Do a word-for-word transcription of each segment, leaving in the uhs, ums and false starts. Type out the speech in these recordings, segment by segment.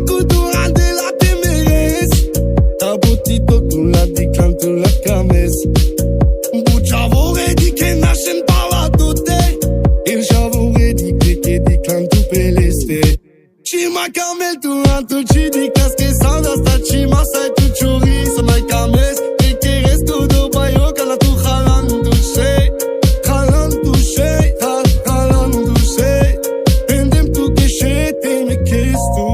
Scudu ande la temeres. Taboti totu la di cantu la cames. Bucia vore di che nascen parladote. E sciavore di che che di cantu peleste. Ci ma camel tu antu ci di casche sanda sta ci ma sai tu ciuri sa mai cames. E che resto do baio cala tu jalan tu sei. Jalan tu sei, ja-, jalan tu sei. Pendem tu che sce te me chestu.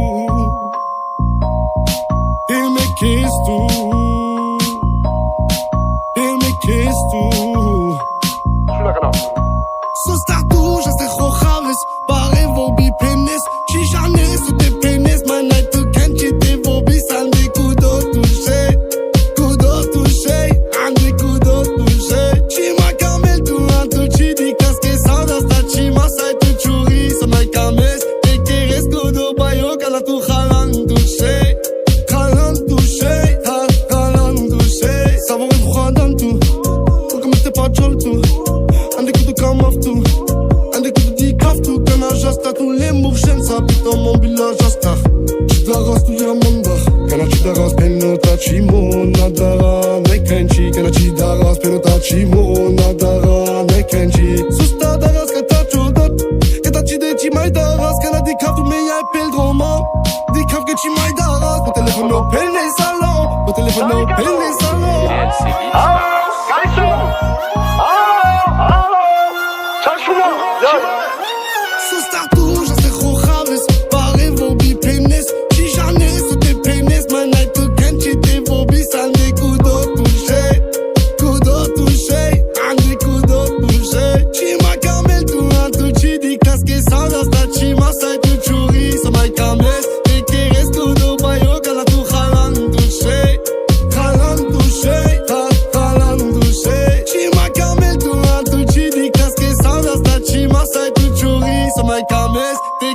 Te me chestu. Te me chestu. Su sta tu, ja se jojaves, bare vobi penes, ci jane su te penes, ma nai tu canci te vobi sande cudo tu sei, cudo tu sei, ande cudo tu sei. Ci ma camel tu antu ci di casche sanda sta ci ma sai tu ciuri sa mai cames. E che resto do baio cala tu jalan tu sei. Jalan tu sei, ja-, jalan tu sei. Sa vore tu jalan tu. Porque me te pachol tu. Ande cudo camaf tu. Ande cudo di caf tu. Cana jasta tu le murgen sa pito mon bila jasta. Ci daras tu ya manda. Cana ci daras peno ta ci mona dara. Me canci. Cana ci daras peno ta ci mona dara. Me canci. Susta daras ca ta ciodot. Ca ta ci de ci mai daras. Cana di caf tu me ya pel droma. Di caf che ci mai daras. Po telefono pel ne salon. Po telefono pel ne salon. Alo, alo, alo. Susta tu, ja se jojaves, bare vobi penes, ci jane su te penes, ma nai tu canci te vobi sande cudo tu sei, cudo tu sei, ande cudo tu sei. Ci ma camel tu antu ci di casche sanda sta ci ma sai tu ciuri sa mai cames. E che resto do baio cala tu jalan tu sei. Jalan tu sei, ja-, jalan tu sei. Ci ma camel tu antu ci di casche sanda sta ci ma sai tu ciuri sa mai cames. Te